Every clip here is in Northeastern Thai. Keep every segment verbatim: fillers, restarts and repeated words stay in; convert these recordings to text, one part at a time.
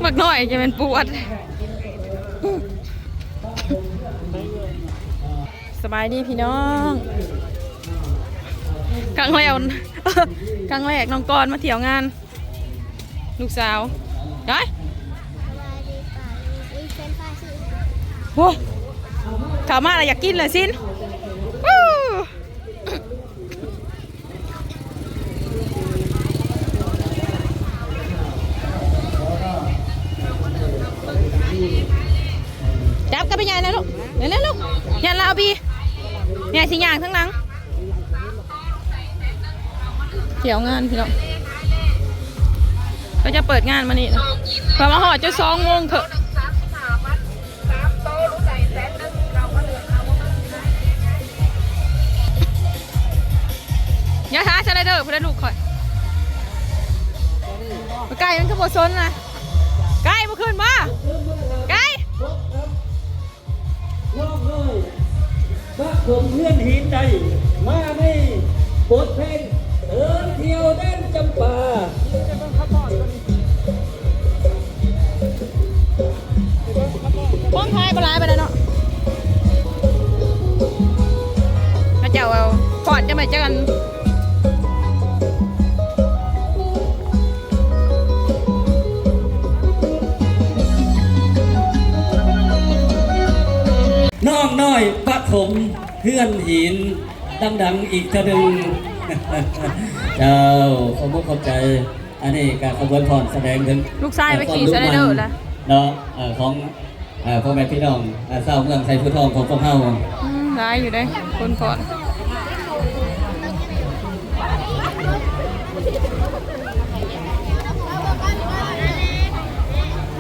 บักน้อยจะเป็นปวด สบายดีพี่น้อง ครั้งแรก ครั้งแรกน้องกรณ์มาเที่ยวงาน ลูกสาว ได้ โอ้ เข้ามาแล้วอยากกินเลยสิน อู้ จับกันไปยายนะลูก เดี๋ยวนะลูก ยายลาเอาบี ยายสิย่างทั้งหลัง เที่ยวงานพี่น้อง ก็จะเปิดงานมานี่นะ พอมาฮอดจะสองโมงเถอะ อย่าท้าฉันเลยเด้อ เพื่อนลูกข่อย ไก่มันก็บ่สนนะ ไก่บ่ขึ้นมา ไก่ น้องน้อย บ้านผมเพื่อนหินใด มาในบทเพลงเดินเที่ยวแดนจำปา พวกท้ายบ่ร้ายไปแล้วเนาะ มาเจ้าเอา ก่อนจะมาเจอกัน น้องน้อยปฐมเฮือนหิน ดังๆ อีกเทื่อหนึ่ง เจ้า ขอบคุณขอบใจ อันนี้ก็ขบวนพรแสดงถึง ลูกชายไปขี่ เอ่อ สไลเดอร์แล้ว เนาะ เอ่อ ของ เอ่อ พ่อแม่พี่น้อง เอ่อ ชาวเมืองไชยภูทองของพวกเฮา อืม ร้ายอยู่เด้ คนพร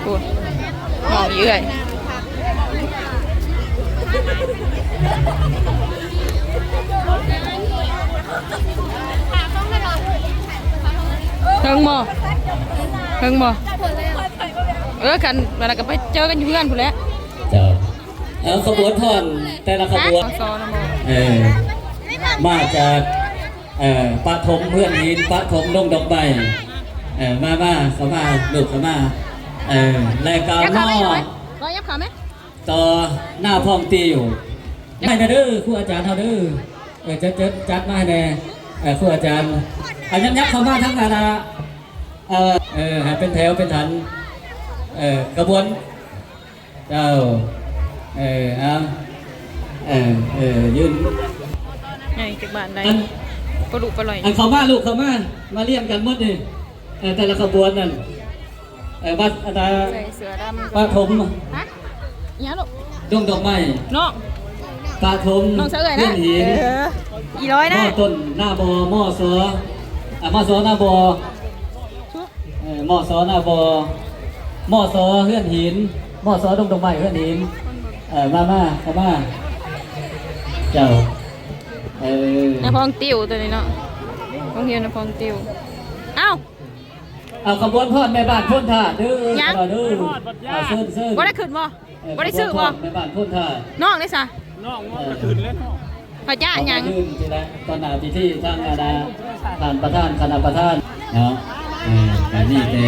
โอ้ย มองอยู่เอ้ย เทิงบ่ เทิงบ่ เออ คันวันนั้นก็ไปเจอกันอยู่เพื่อนพู้นแหละ เจ้า เอาขบวนพรแต่ละขบวน ฮะ สอนบ่ เออ มาจาก เอ่อ ปฐมเฮือนหิน ปฐมดงดอกไม้ เอ่อ มา มา เข้ามา ลูกเข้ามา เอ่อ และก็ ยับ ม ขาไหม อ ร้อย บ ร้อย ยับขาไหม ต่อหน้าพองติว ไม่นะเด้อ ครูอาจารย์เฮาเด้อ เออ จัด จัด จัดมาให้แน่ เออ ครูอาจารย์ อ่ะ ยับ ยับเข้ามาทั้งนั้นนะ เออ เออ ให้เป็นแถวเป็นฐาน เออ ขบวน เจ้า เออ เอา เออ เออ ยืน ไงจักบาทได้ อัน ปลาดุกปลาไหล อันเข้ามาลูกเข้ามา มาเรียงกันหมดนี่ เออ แต่ละขบวนนั่น เออ วัดอันน่ะ ใส่เสื้อดำ ปฐม ฮะ อิหยังลูก ดงดอกไม้ น้อง ปฐม น้องเสื้อเอื้อยนะ เพื่อนหิน เออ อีร้อยนะ มอต้น หน้าบอ มอซอ อ่ะ มอซอ หน้าบอ เออ มอซอ หน้าบอ มอซอ เฮือนหิน มอซอ ดงดอกไม้ เฮือนหิน เออ มา มา เข้ามา เจ้า เออ นายพองติวตัวนี้เนาะ โรงเรียนนายพองติว เอ้า เอาขบวนพรแม่บ้านพ้นท่าเด้อ ยัง เด้อ เอาเชิญ เชิญ บ่ได้ขึ้นบ่ เออ บ่ได้ซื้อบ่ ขบวนพรแม่บ้านพ้นท่า น้องได้ซะ น้องน้องกระถืนเลยน้อง พระเจ้ายัง ขอบคุณที่ละตอนหน้าพิธีทางอาณาท่านประธานคณะประธานเนาะ เออ อันนี้แต่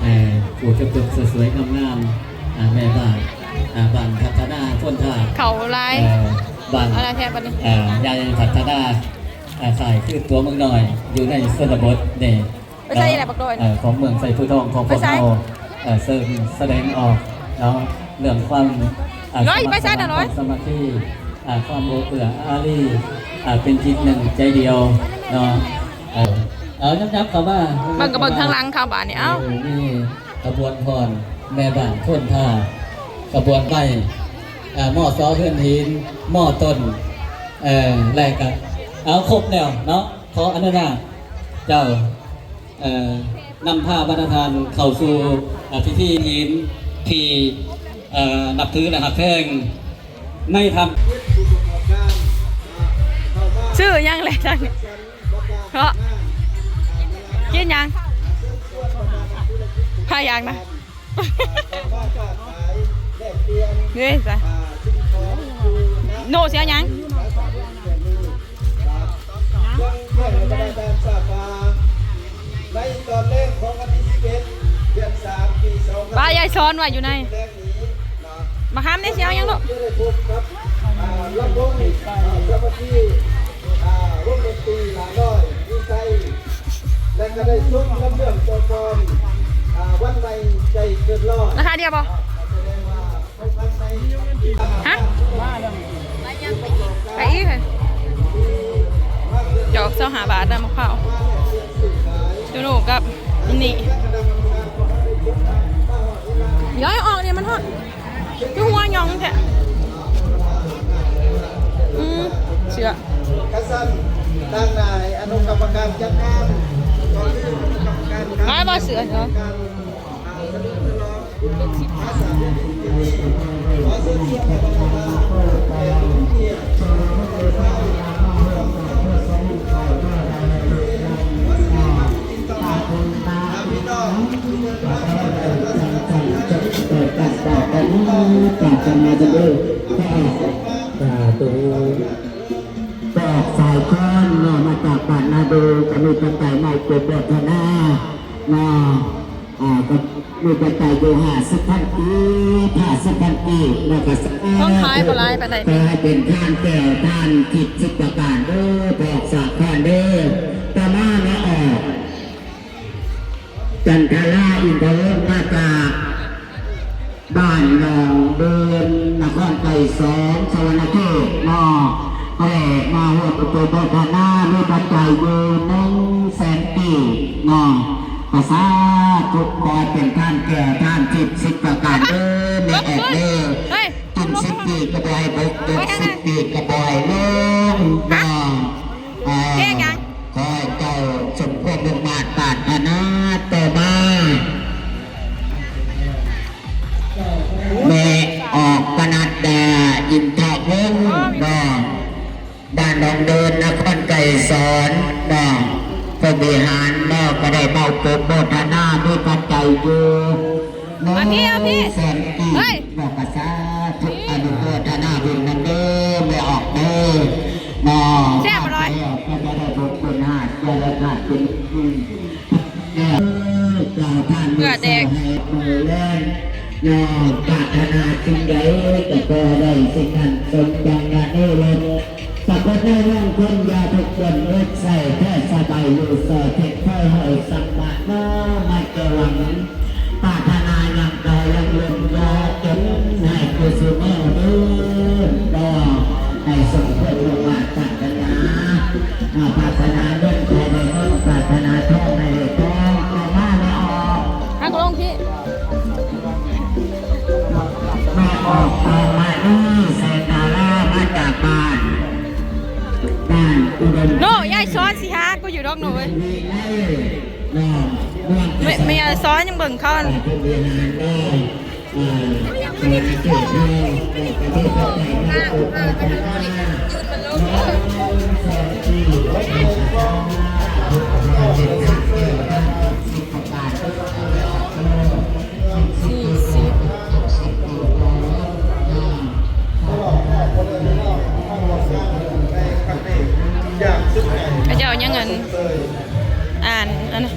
เออ ผู้จบๆสวยๆงามๆ อ่า แม่บ้าน อ่า บ้านพัฒนาพ้นท่า เขาลาย เออ บ้าน อะไรแทนบัดนี้ เอ่อ ยายพัฒนา อ่า สายคือตัวเมืองน้อย อยู่ในชนบทนี่ ไปใส่อะไรบักดอย เอ่อ ของเมืองไชยภูทองของพวก ไปใส่ เรา เอ่อ เสริมแสดงออกเนาะ เรื่องความ อ่า ร้อย สมัคร ไปใส่น่ะ สมาน ร้อย ความสามัคคี อ่า ความโอบเอื้ออารี อ่า เป็นจิตหนึ่งใจเดียวเนาะ เออ เอาย้ำๆเข้ามา เบิ่งก็เบิ่งทางหลังเข้าบ้านนี่ เอ้า เออ นี่ขบวนพรแม่บ้านพ้นท่า ขบวนไป อ่า มอซอ เฮือนหิน มอต้น เอ่อ แลกกัน เอาครบแล้วเนาะ ขออนุญาตเจ้า เอ่อ นำพาบรรดาท่านเข้าสู่ อ่า พิธีหินที่ เอ่อ นับถือและฮักแพงในธรรม ชื่อยังเลยจังเพราะ กินยัง พายังนะ เฮ้ยจ้ะ โน่เสียยัง ในตอนแรกของวันที่สิบเอ็ด เดือนสาม ปีสอง ซ้อนไว้อยู่ใน มาห้ามได้เชียวยังลูก จะได้พบกับ อ่า ลำวง อ่า สามัคคี อ่า วงดนตรีหลาน้อย วิไซ และก็ได้ชมลำเรื่องตัวกลอน อ่า วันใหม่ใจเกินร้อย ราคาเดียวบ่ แสดงว่า ฮะ ไปอีกเหรอ จอกซาวห้าบาทนะมะพร้าว ดูหนูกับนี่ ย้อยออกเนี่ยมันฮอด คือหัวหยองแท้ อืม เชื่อ คันซั่น ทางนายอนุกรรมการจัดงาน ก็คืออนุกรรมการ มาบ่เสือเนาะ สาธุ ก็ออกสายค้อนเนาะ มาจากบ้านนาดู ก็มีปัจจัยมาเกิดบทนาเนาะ อ่า ก็มีปัจจัยอยู่ห้าสิบพันกีบ ห้าสิบพันกีบ แล้วก็สาธุ ต้องขายบ่หลายปานใด ขอให้เป็นทานแก้วทานทิพย์สิบประการเด้อ พอกสาคอนเด้อ ต่อมาแม่ออก จันทราอินทวงศ์ มาจากบ้านหนองเดิน นครไกรสอน สวรรณเขตเนาะ ก็ได้มาร่วมประตูโมทนา มีปัจจัยอยู่หนึ่งแสนกีบเนาะ ก็สาธุ ขอให้เป็นทานแก้วทานทิพย์สิบประการเด้อ แม่ออกเด้อ เฮ้ย กินสิบปีก็บ่ให้บก เดินสิบปีก็บ่ให้ลงเนาะ อ่า เพลงหยัง ขอให้เจ้าสมความมุ่งมาดปรารถนาต่อมา แม่ออกปนัดดา อินทวงศ์เนาะ บ้านหนองเดิน นครไกรสอนเนาะ พรหมวิหารเนาะ ก็ได้มาอุปโมทนา มีปัจจัยอยู่ เอาพี่ เอาพี่ แสนกีบ เฮ้ย บอกกระสาธุ อนุโมทนาบุญนำเด้อ แม่ออกเด้อเนาะ แซ่บอร่อย แม่ออกก็จะได้บุญคุณหาด จะได้ขาดคุณ เออ กล่าวท่าน เพื่อแดก ให้มือแรงเนาะ ปรารถนาสิ่งใดก็ขอได้สิ่งนั้น สมดังนั้นเด้อ สะกดในเรื่องคนยาทุกคนเลิกใส่แค่สบายอยู่ซอยเทคไฟเฮาสัมมาเนาะ มาแก้หวัง ปรารถนาหยังก็ยังเริ่มยาเต็มให้กุศลเด้อ ก็ให้สมควรลงมาปรารถนา อ่า ปรารถนาเงินขอได้เงิน ปรารถนาทองให้ได้ทอง ต่อมาแม่ออก หักลงพี่ แม่ออกทองมานี่ แสงดารามาจากบ้าน บ้านอุดม โน่ ยายซ้อนสิหากูอยู่ดอกหนูเว้ย ไม่ ไม่ยายซ้อนยังเบิ่งเขา สี่สิบ เขาเจ้ายังเงิน อ่านอันนั้น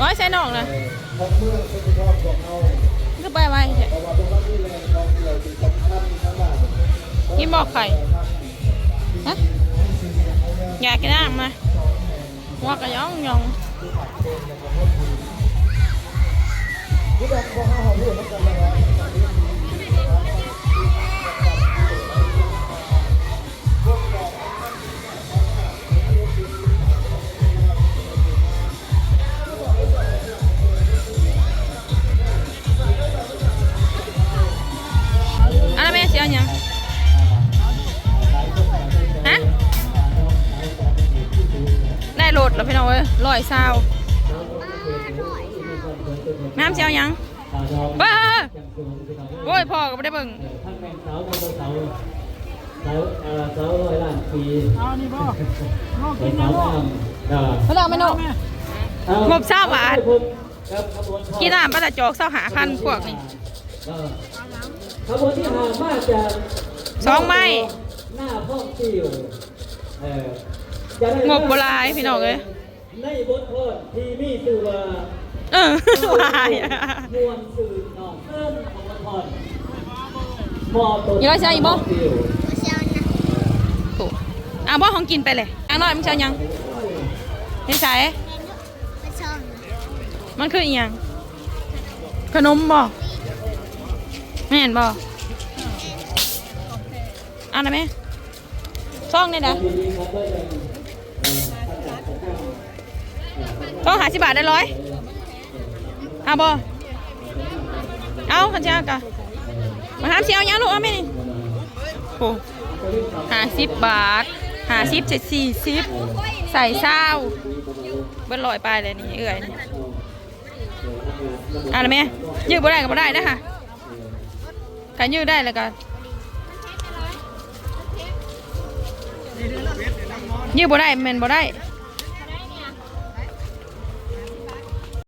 ร้อยใส่น่องนะ คือไปไวแท้ กินบ่ไข่ ฮะ อยากกินน้ำมา หัวกะหย่องหย่อง อันนั้นแม่สิเอาหยัง ฮะ ได้โหลด แล้วพี่น้องเอ้ย ร้อยซาว น้ำสิเอาหยัง เฮ้ย โอ้ย พ่อก็บ่ได้เบิ่ง สาวเอ่อสาวร้อยล้านปี เอานี่บ่ลองกินนะลูก อ่า มาลองไหมลูก เอา งบซาวบาท พบกับขบวนทอด กินน้ำปลาตะจอกซาวห้าพันพวกนี่ เออขบวนที่ห้ามาจาก สองไม้ หน้าพ่องติวเออจะได้ งบบ่หลายพี่น้องเอ้ย ในบทพรที่มีชื่อว่า เออ วาย มวลซื่นนอกเอิ้นของบทพรมอบตัว อีร้อยใส่อีกบ่ ติว โอ้อ่ะบ่ของกินไปเลยอ่ะน้อยมึงจะเอาหยังไม่ใช่ มันคืออีหยัง ขนมบ่แม่นบ่เอาหน่อยไหมซองนี่นะซองห้าสิบบาทได้ร้อยเอาบ่เอาคันเช้ากะมาห้ามเชียวยังลูกเอาไหมนี่โอ้ห้าสิบบาทห้าสิบเจ็ดสี่สิบใส่ซาวเบิดร้อยไปเลยนี่เอื่อยนี่ อ่ะแม่ยืดบ่ได้ก็บ่ได้นะคะการยืดได้แล้วก็ยืดบ่ได้แม่นบ่ได้